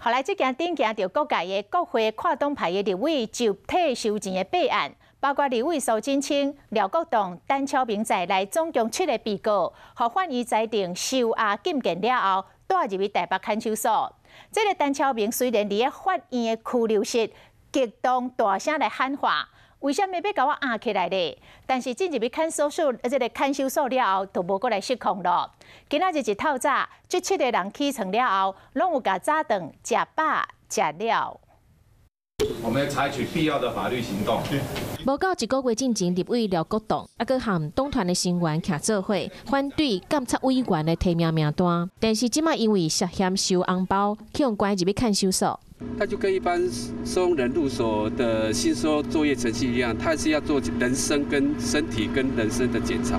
後來這件震驚著各界的國會跨黨派的立委集體收錢的弊案，包括立委蘇震清、廖國棟、陳超明在內，總共七个被告，予法院裁定收押禁見了後，帶入去台北看守所。這个陳超明雖然佇咧法院的拘留室激動大聲來喊話，為啥物欲共我押起來咧？但是進入去看守所，這个看守所了後，就無閣來釋放咯。今仔日一透早，這七个人起床了後，攏有共早頓食飽食了。我們採取必要的法律行動。無夠一個月進前，立委廖國棟猶閣和黨團的成員徛做伙，反對監察委員的提名名單，但是這馬因為涉嫌收紅包，去予關入去看守所。他就跟一般收容人入所的新收作業程序一樣，他是要做人身跟身體跟人身的檢查。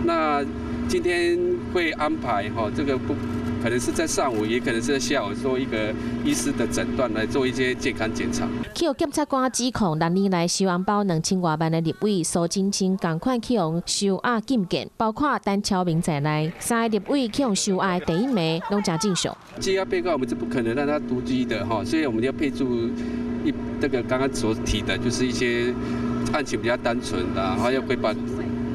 那今天會安排哈，這個不可能是在上午，也可能是在下午做一個醫師的診斷，來做一些健康檢查。去予檢察官指控6年來收紅包2000外萬的立委蘇震清，仝款去予收押禁見，包括陳超明在內，三个立委去予收押的第一名攏誠正常。羈押被告，我們是不可能讓他獨居的哈，所以我們要配住一這個剛剛所提的，就是一些案情比較單純的，還要會把。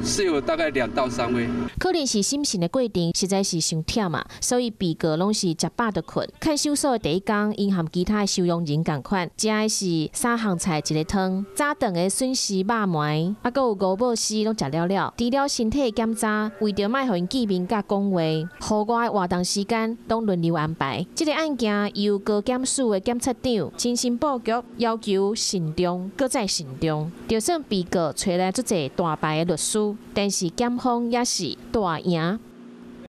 是有大概2到3位。可能是審訊的過程實在是傷忝啊，所以被告攏是食飽就睏。看守所的第一工，𪜶和其他的收容人仝款，食的是三項菜一个湯，早頓的筍絲肉糜，猶閣有五寶絲攏食了了。除了身體檢查，為著莫予𪜶見面佮講話，戶外的活動時間攏輪流安排。這个案件由高檢署的檢察長精心布局，要求慎重，閣再慎重。就算被告揣來足濟大牌的律師，但是檢方也是大贏。